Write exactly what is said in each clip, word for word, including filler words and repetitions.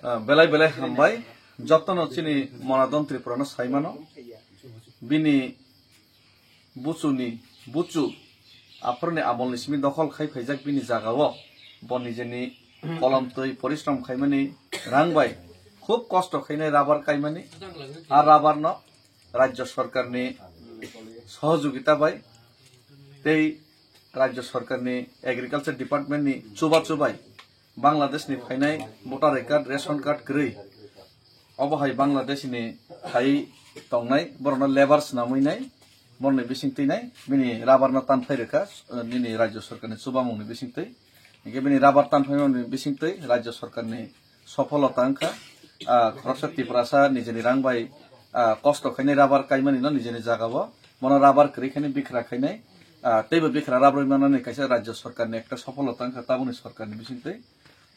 Ah, belai belai hambai. Jotono chini Monadon Tripura no saimano. Bini buchuni, buchu, aphurni amolni simi dokhol khai phaijak bini jagao. Bo nijeni kolom twi porishrom khaimani rang bai khub kosto khainai rubber kaimani. A rubber no Rajya Sorkarni sohojogita bai tei Rajya Sorkarni Agriculture Department ni chuba chubai Bangladesh ni phainai voter I card, ration card kwrwi. Obo hai Bangladesh ni khai tongnai, borokno labour swnamwi nai, borokni bising twi nai, bini rubber no tan phai rwkha, eh, nini Rajya Sorkarni chubamungni bising twi. Hinkhe bini rubber tan phaimani bising twi Rajya Sorkarni sopholota wngkha. Ah, khoroksa Tiprasa nijeni rang bai, ah, kosto khainai rubber kaimani no nijeni jagao. Bono rubber kwrwi khainai bikra khainai, ah, teibo bikra rubber manani kaisa Rajya Sorkarni ekta sopholota wngkha tabukni sorkarni bising twi.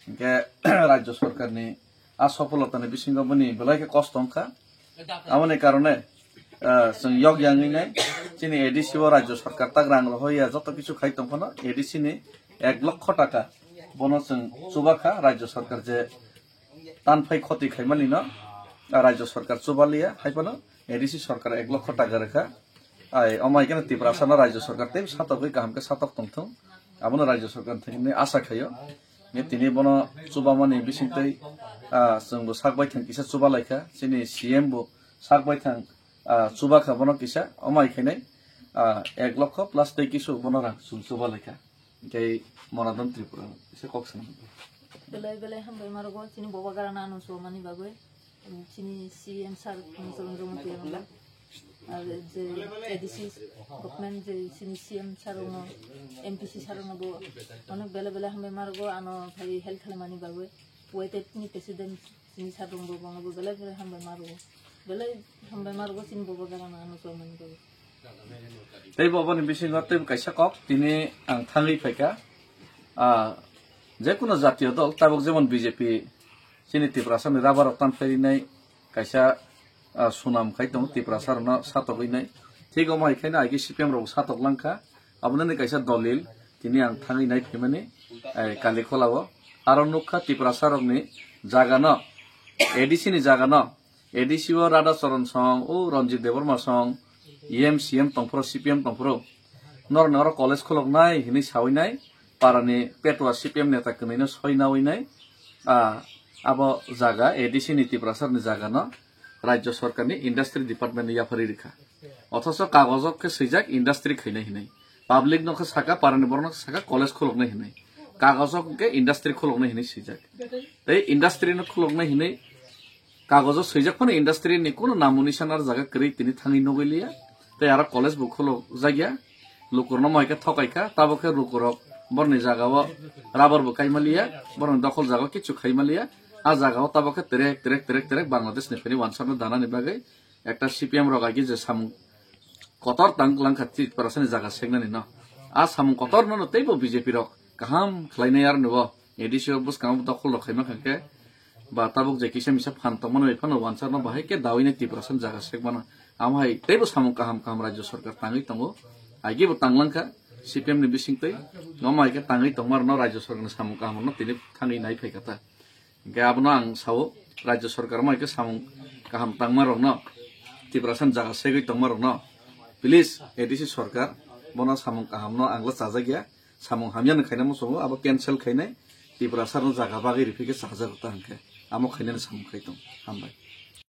Hinkhe Rajya Sorkarni a sopholotani bisingo bini belai khe kosto wngkha. Aboni karone, ah, chwng yok yangwi nai chini A D C o Rajya Sorkar tak rang rohoya joto kichu khai tongphano A D C ni ek lokho taka bono chwng chubakha Rajya Sorkar je tanphai khoti khaimani no, ah, Rajya Sorkar chubaliya haiphano A D C Sorkar ek lokho taka rwkha. Ai, omo hai kheno Tiprasa no Rajya Sorkar tei satokgwi kaham khe satok tongthung. Abono Rajya Sorkar thangwi asa khaio. Nge tini bono chubamani bisingtwi, ah, chwngbo sak baithang kisa chuba laikha. Chini C M bo sak baithang, ah, chuba kha bono kisa. Omo hai khainai, ah, ek lokho plus tei kisu bono rang chwng chuba laikha. Hinkhe Monadon Tripura se kok sani. Belai belai hambai marogo chini boba garana ano chubamani bagwi. Chini C M sir, Chorondro Motwi Rongla, ar je A D C government je chini C M sir rokno, M P C sir rokno bo onek belai belai hambai marogo ano phai help khlaimani bagwi. Puwaite ni president chini sir rokno bo bono bo belai belai hambai marogo. Belai hambai marogo chini boba garana ano chubamani bagwi. Tei bo boni bisingo tei kaisa kok tini ang thangwi phaikha. Ah, jekunu jatiyo dol, tabuk jemon B J P, chini Tiprasa ni rubber rok tan phairinai kaisa, ah, sunam khai tongo Tiprasa rokno satokwi nai. Thik omo hai khaino agi C P M rok satok langkha. Abononi kaisa dolil tini ang thangwi nai phaimani, eh, Kalikola o. Aro nukha Tiprasa rokni jagano, A D C ni jagano, A D C o Radha Charan song, o Ranjit Debbarma song, E M C M tongphuru, C P M tongphuru. Norokni oro college khuloknai hinwi sawi nai, parani petua C P M neta kwnwi no soi nawi nai. Ah, abo jaga A D C ni Tiprasa ni jaga no Rajya Sorkar ni Industry Department ni yapharwi rikha. Othoso kagojo khe swijak industry khainai hinwi. Public no khe saka, parani borok no khe saka college khuloknai hinwi. Kagojo khe industry khuloknai hinwi swijak. Tei industry no khuloknai hinwi kagojo swijak phano industry ni kuno namo nisan ar jaga kwrwi tini thangwi nugwi liya. Tei aro college bo khulokjak ya. Lukurno mo hai khe thokai kha, tabok khe lukurok borni jagao rubber bo kaima liya, borni dokhol jagao kichu khaima liya. A jagao tabok khe terek, terek, terek, terek Bangladesh ni phani wansarno danani bagwi ekta C P M rok agi je samung kotor tang langkha Tiprasani jaga seknani no. A samung kotor no teibo B J P rok kaham khlainai ar nubo. A D C o bwskango dokhol rok khaima kha khe ba tabuk je kisa misa phan tongmani bai phano wansarno bahai khe dawini Tiprasani jaga sekmano. Amo hai teibo samung kaham kaham Rajya Sorkar tangwi tongo. Agi bo tang langkha C P M ni bisingtwi. Omo hai khe tangwi tongmarokno Rajya Sorkarni samung kahamrokno tini thangwi nai phaikha ta. Hinkhe abono ang sao, Rajya Sorkar omo hai khe samung kaham tangmarokno, Tiprasani jaga segwi tongmarokno, please, A D C Sorkar, bono samung kahamno angla chajakya, samung hamyano khaina muchungo, abo cancel khainai, Tiprasano jaga bagwi riphi khe chajago ta hinkhe, amo khainani samung khai tong. Hambai.